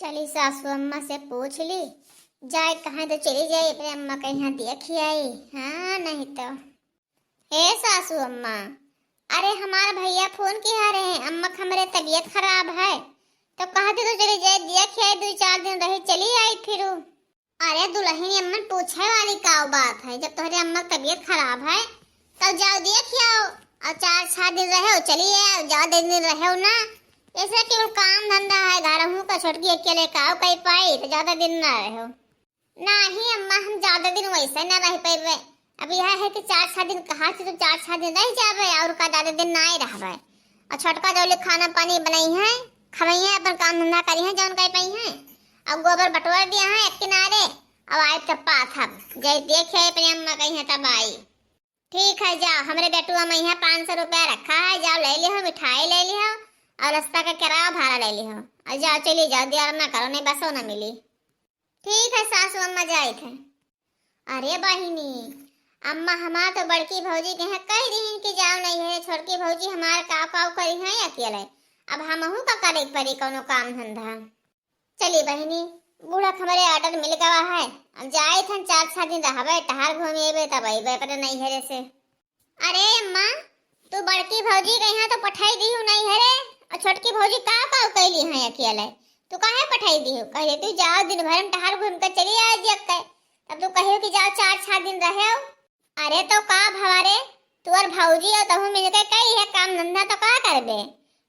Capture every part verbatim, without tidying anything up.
चली सासू अम्मा से पूछ ली, जाए कहाँ तो चली जाए, अपने अम्मा के यहाँ देख आई। हाँ, नहीं तो। हे सासू अम्मा, अरे हमार भैया फोन किहा रहे, अम्मा के हमरे तबीयत खराब है, तो कहते तो चली जाए देख आई, दुइ चार दिन रही चली आई फिर। अरे दुलहिन अम्मन, पूछे वाली का बात है, जब तोहरे अम्मा के तबीयत खराब है तो जाओ देख आओ, और चार छह दिन रहे हो चली आओ, ज्यादा दिन रहे हो ना। ऐसे केवल काम धंधा है घर हूँ का, छोटकी अकेले का कह पाई तो ज्यादा दिन ना रहे हो। नाही अम्मा, हम ज्यादा दिन वैसे ना रह पैबे। अब यह है कि चार छह दिन कहा थी तो चार छह दिन रह जाबे, और का ज्यादा दिन ना ही रहबे। और छोटका जौले खाना पानी बनाई है, खवई है, अपन काम धंधा करी है, जौन कह पाई है। और गोबर बटोर दिया है एक किनारे, और आए तो पाथब जय देखे अपने अम्मा कही है तब आई। ठीक है, जाओ, हमरे बेटुआ में यहाँ पाँच सौ रुपया रखा है, जाओ ले लिहो, मिठाई ले लिहो, और रास्ता का किराया भाड़ा ले लिहो, और जाओ चली जाओ, देर ना करो, नहीं बसो ना मिली। ठीक है सासू अम्मा, जाइत है। अरे बहिनी, अम्मा हमार तो बड़की भौजी के यहाँ कह दीहिन कि जाओ नहीं है, छोटकी भौजी हमार काव काव करी है अकेले। अब हमहू का करे के पड़ी कौनो काम धंधा। चली बहिनी, बूढ़ा के हमरे ऑर्डर मिल गवा है, अब जाइत हन, चार छह दिन रहबे, टहर घूम अबे, तब अबे अपने नैहरे से। अरे अम्मा, तू बड़की भौजी के यहाँ तो पठाई दीहू नैहरे, और छोटकी भौजी काव काव कैली है अकेले, तू काहे पठाई दीहू? कह देती जाओ दिन भर में टहर घूम के चली आए जियक के, तब तू कहियो कि जाओ चार छह दिन रहे हो। अरे तो का भवा रे, तू और भौजी और तहू मिलके कई है काम धंधा तो का करबे?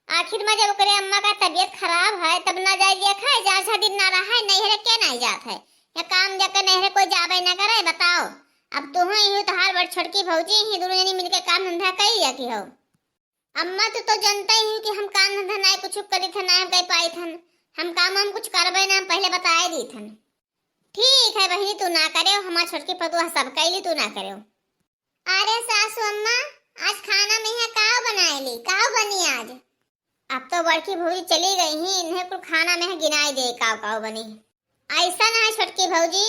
आखिर में जब ओकरे अम्मा का तबीयत खराब है तब ना जाए दिया खाए, चार छह दिन ना रहा है, नैहरे के नहीं जात है? या काम देख के नैहरे कोई जाबे ना करे, बताओ। अब तू ही तोहार बड़ छोटकी भौजी ही, दोनों जनी मिलके काम धंधा कई लिया की हो। अम्मा तू तो जानते ही कि हम काम धंधा ना कुछ करी थे, ना हम कह पाई थन, हम काम हम कुछ करबे ना, हम पहले बताए दी थन। ठीक है बहिनी, तू ना करे, हमार छोटकी पतुआ सब कैली, तू ना करे। अरे सासू अम्मा, आज खाना में है काव बनाए ली, काव बनी आज? अब तो बड़की भौजी चली गई ही, इन्हें कुल खाना में है गिनाई दे काव काव बनी। ऐसा ना है छोटकी भौजी,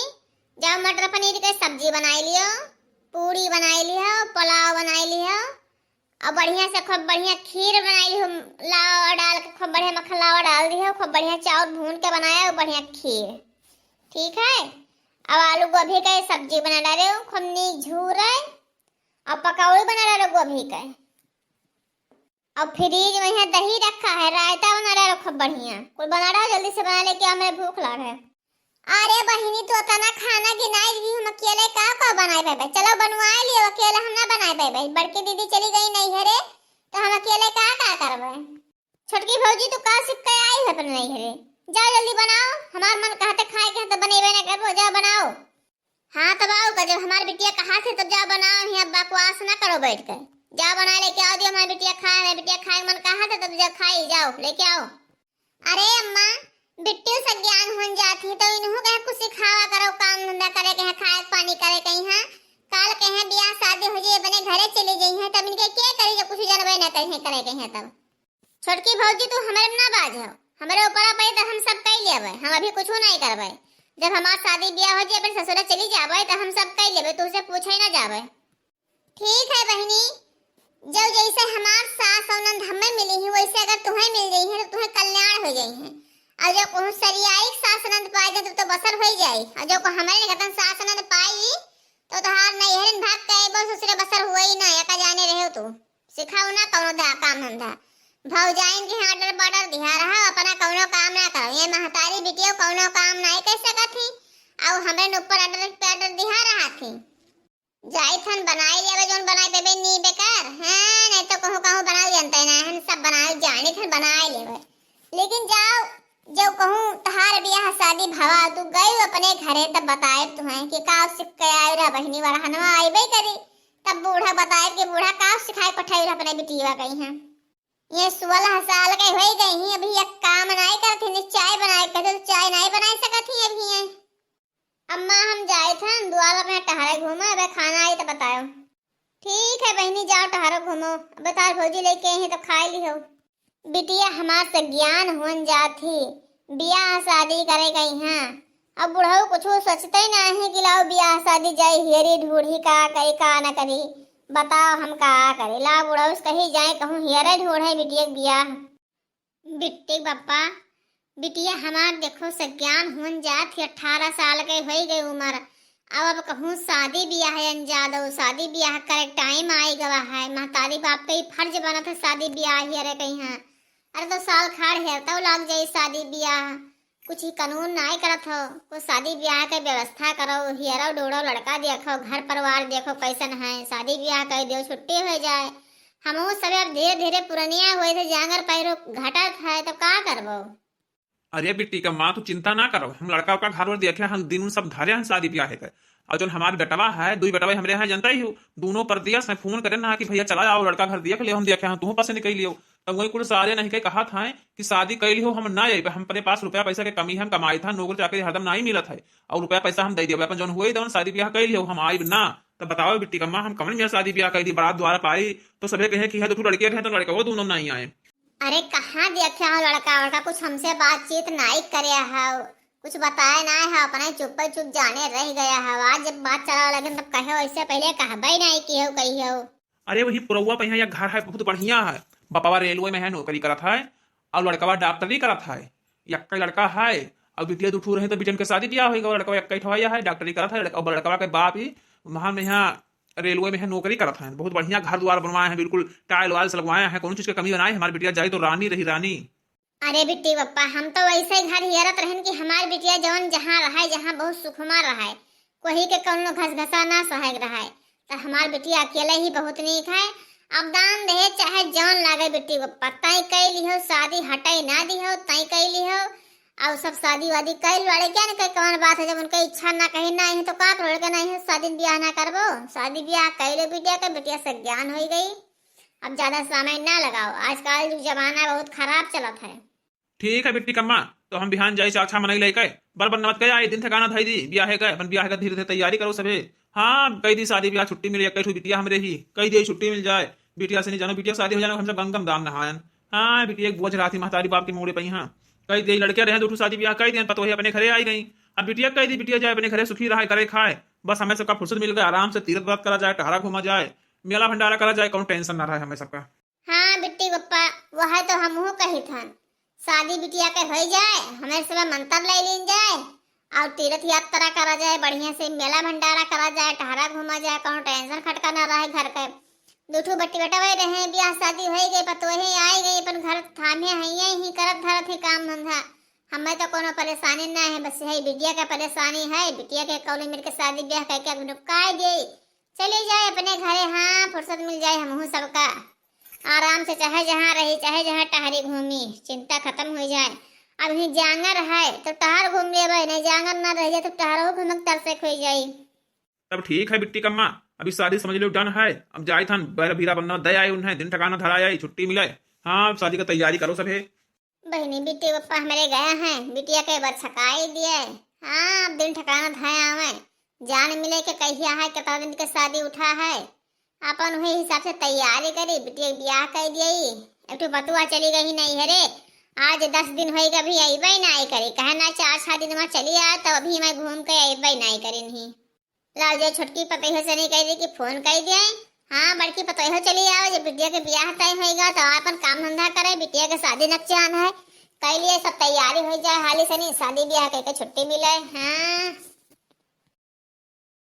जाओ मटर पनीर के सब्जी बनाई लियो, पूरी बनाई लियो, पुलाव बनाई लियो, और बढ़िया से खूब बढ़िया खीर बनाई लियो, लावा डाल के खूब बढ़िया मक्खन लावा डाल दियो, खूब बढ़िया चाउर भून के बनाया और बढ़िया खीर। ठीक है, अब आलू गोभी के सब्जी बना डाले, खूब नीक झूर है, और पकौड़ी बना डालो गोभी के। और फ्रिज में यहाँ दही रखा है, रायता बना डालो खूब बढ़िया। कुल बना डालो, जल्दी से बना लेके आओ, मेरे भूख लाग है। अरे बहिनी, तू इतना खाना गिनाई दी, हम अकेले का का बनाए पाबे? चलो बनवाए लियो, अकेले हम ना बनाए पाबे। बड़की दीदी चली गई नैहरे, तो हम अकेले का का करबे? छोटकी भौजी, तू का सीख के आई है अपने नैहरे? जाओ जल्दी बनाओ, हमार मन कहते खाए के तो बनेबे ना करबो, जाओ बनाओ। हाँ तब आओ का, जब हमार बिटिया कहा थे तब जाओ बनाओ, यहाँ बकवास ना करो बैठ के। जाओ बना लेके आओ, दियो हमार बिटिया खाए, हमार बिटिया खाए के मन कहा थे तब जाओ खाई, जाओ लेके आओ। अरे अम्मा, बिट्टियों से ज्ञान होन जात ही तो इन्हू के कुछ सिखावा करो, काम धंधा करे के है, खाए पानी करे के है। काल के है बियाह शादी हो जाए, अपने घरे चली गई है, तब इनके के करी जब कुछ जानबे ना करी है करे के है तब। छोटकी भौजी, तू हमरे में ना बाज हो, हमरे ऊपर आ पाई तो हम सब कई लेबे, हम अभी कुछ नहीं करबे। जब हमार शादी ब्याह हो जाए, अपन ससुरा चली जाबे, तो हम सब कई लेबे, तुझसे पूछे ना जाबे। ठीक है बहिनी, जब जैसे हमार सास और नंद हमें मिली ही, वैसे अगर तुम्हें मिल जाई है, तो तुम्हें कल्याण हो जाई है। और जब कहूँ सरियाई सास नंद पाई जाए, तो, तो बसर हो ही जाई। और जब को हमारे निकटन सास नंद पाई, तो तोहार नैहरन भाग के अइबो, ससुरे बसर हुए ही ना, या का जाने रहे हो तू। सिखाओ ना कौनो धा-, काम धंधा। भौजाइन के यहाँ अटर बटर दिहा रहा, अपना कौनो काम ना करो। ये महतारी बिटियो कौनो काम नाई कर सकत ही, अउ हमरे न ऊपर अटर पे अटर दिहा रहा थी। जाई थन बनाई लेबे, जौन बनाई देबे नी बेकार, हाँ, नहीं तो कहूँ कहूँ बनाई जानते ना, हम सब बनाई जानी थन बनाई लेबे। लेकिन जाओ, जब कहूँ तहार बियाह शादी भवा, तू गई अपने घरे, तब बताए तुहें कि का सीख के आए रहा बहिनी, वरहनवा आइबे करी, तब बूढ़ा बताए कि बूढ़ा का सिखाए पठाई रहा अपने बिटिया कही हैं। ये सोलह साल के होई गई ही, अभी एक काम नाई करत ही, चाय बनाए कहते तो चाय नाई बनाए सकत ही अभी ये। अम्मा हम जाए थे दुआर अपने टहरे घूमे, अबे खाना आई तो बतायो। ठीक है बहिनी, जाओ टहरो घूमो, अबे तार भौजी लेके आई है तो खाए लिहो। बिटिया हमार से ज्ञान होन जात ही, बियाह शादी करे गई हैं। अब बुढ़ऊ कुछ सोचते ही ना है कि लाओ बियाह शादी जाई हियरी ढूढ़ी का करी का ना करी, बताओ हम का करी। लाओ बुढ़ऊ से कही जाए कहूँ हियरे ढूढ़े बिटिया के बियाह। बिट्टी के पप्पा, बिटिया हमार देखो सज्ञान हुन जात ही, अठारह साल के होई गई उमर। अब, अब कहूँ शादी बियाह अन जा दो, शादी बियाह करे टाइम आई गवा है। महतारी बाप के ही फर्ज बनत है शादी बियाह हियरे कहीं है। अरे तो साल खाड़ हेरतौ लाग जाई शादी बियाह। कुछ ही कानून नाई करत हो, कुछ शादी बियाह के व्यवस्था करो, हियरो डोड़ो लड़का देखो, घर परिवार देखो कैसन है, शादी बियाह कर दियो, छुट्टी हो जाए। हमहू सबे अब धीरे धीरे पुरनिया होए थे, जांगर पैरो घटत है, तब का करबो? अरे बिट्टी का माँ, तू चिंता ना करो, हम लड़का का घर वर देखे, हम दिन उन सब धरे हैं शादी ब्याह के। और जौन हमार बेटवा है, दुई बेटवा हमरे हैं, जनता ही हो, दोनों परदेस हैं, फोन करे ना कि भैया चला आओ, लड़का घर देख लियो, हम देखे हैं, तू पसंद कर लियो। तब वही कुल सारे नहीं के कहा था कि शादी कर लियो, हम ना आइबे, हम अपने पास रुपया पैसा के कमी है, हम कमाई था, नौकरी चाकरी हरदम नहीं मिलत है, और रुपया पैसा हम दे दियो, अपन जौन हुए तौन शादी ब्याह कर लियो, हम आइब ना। तब बताओ बिट्टी का माँ, हम कमन में शादी ब्याह कर दी, बारात द्वारा पाई तो सभे कहे कि है तो तू लड़के रहे तो लड़का वो दोनों नहीं आए। अरे कहाँ देखे हो लड़का वड़का, कुछ हमसे बातचीत नाई करे हो, कुछ बताए नाई हो, अपने चुप्पे चुप जाने रह गया हो। आज जब बात चला लगे तब कहे हो, इससे पहले कहबे नाई की हो, कही हो। अरे वही पुरौआ पे यहाँ एक घर है, बहुत बढ़िया है, बपवा रेलवे में है, नौकरी करत है, और लड़कवा डॉक्टरी करत है, यक्का लड़का है, और बिटिया दू ठो रहे तो बिटियन के शादी ब्याह होई गवा, लड़कवा यक्का ठो है, डॉक्टरी करत है, लड़का, और लड़कवा के बाप ही वहाँ में यहाँ रेलवे में है, नौकरी करत हैं, बहुत बढ़िया घर द्वार बनवाए हैं, बिल्कुल टाइल वाइल्स लगवाए हैं, कौनो चीज के कमी बनाए, हमारी बिटिया जाई तो रानी रही, रानी। अरे बिट्टी बप्पा, हम तो वैसे घर हियरत रहन कि हमार बिटिया जौन जहाँ रहे, जहाँ बहुत सुखमा रहे, कोई के कौनो घसघसा ना सहे रहे, तो हमार बिटिया अकेले ही बहुत नीक है। अब दान दहेज चाहे जौन लागे बिट्टी बप्पा, तय कई लिहो, शादी हटाई ना दिहो, तय कई लिहो। और सब शादी वादी कई लड़के न कई कौन बात है, जब उनके इच्छा ना कहीं ना है तो का प्रॉब्लम के नहीं है, शादी ब्याह ना करबो, शादी ब्याह कई लो बिटिया के, बिटिया सज्ञान होई गई। अब ज्यादा समय ना लगाओ, आजकल जो जमाना बहुत खराब चलत है। ठीक है बिट्टी कम्मा, तो हम बिहान जाई चार छह मनई लेके, बर बर नमत के आई, दिन ठिकाना धई दी, ब्याह है के, अपन ब्याह है के धीरे धीरे तैयारी करो सभे। हाँ, कई दी शादी ब्याह, छुट्टी मिली, एक ठो बिटिया हमरे ही, कई दी छुट्टी मिल जाए, बिटिया से नहीं जानो, बिटिया शादी हो जाना, हम सब गंगम दाम नहायन। हाँ, बिटिया एक बोझ रहा थी महतारी बाप के मोड़े पे, हाँ, कई दी लड़के रहे, दो ठो शादी ब्याह कई दियन, पतोहे अपने घरे आई गई। अब बिटिया कई दी, बिटिया जाए अपने घरे, सुखी रहे, करे खाए, बस हमें सबका फुर्सत मिल गया, आराम से तीरथ व्रत करा जाए, टहरा घूमा जाए, मेला भंडारा करा जाए, कौन टेंशन ना रहे हमें सबका। हाँ बिट्टी बप्पा, वह तो हमहू कही थन, शादी बिटिया के हो जाए, हमें सब मंत्र ले लीन जाए, और तीर्थ यात्रा करा जाए, बढ़िया से मेला भंडारा करा जाए, टहरा घूमा जाए, कौनो टेंशन खटका ना रहे घर के। दू ठो बट्टी बेटवे रहे, ब्याह शादी हो गई, पतोहे आई गई, अपन घर थामे है, यही करत धरत ही काम धंधा। हमें तो कोनो परेशानी ना है, बस यही बिटिया के परेशानी है, बिटिया के कौले मिल के शादी ब्याह करके अब निपकाए दे, चली जाए अपने घरे। हाँ, फुर्सत मिल जाए हमहू सबका, आराम से चाहे जहाँ रही, चाहे जहाँ टहरी घूमी, चिंता खत्म हो जाए। अब ही जांगर है तो टहर घूम लेबे, नहीं जांगर ना रह जाए तो टहरो घूमक तरसे खोई जाई। तब ठीक है बिट्टी कम्मा, अभी शादी समझ लो डन है। अब जाई थन बैर भीरा बनना दे आए उन्हें, दिन ठिकाना धरा आई, छुट्टी मिले। हाँ, अब शादी का तैयारी करो सभे। बहिनी, बिट्टी बप्पा हमरे गया हैं, बिटिया के बरछकाई दिए। हाँ, अब दिन ठिकाना धए आवे, जान मिले के कहिया है, कितना दिन के शादी उठा है, अपन वही हिसाब से तैयारी करी, बिटिया के बियाह कर दिए। एक ठो बतुआ चली गई नहीं है रे, आज दस दिन होई गए, अभी अइबे नाई करी, कहे ना चार छह दिन में चली आ, तब अभी मैं घूम के अइबे नाई करी नहीं। लाल जे छोटकी पतोह से नहीं कह दी कि फोन कर दिए। हाँ, बड़की पतोह चली आओ, जब बिटिया के बियाह तय होएगा तो अपन काम धंधा करे, बिटिया के शादी नकचान है, कर लिए सब तैयारी हो जाए, हाली से नहीं शादी बियाह करके छुट्टी मिले। हाँ।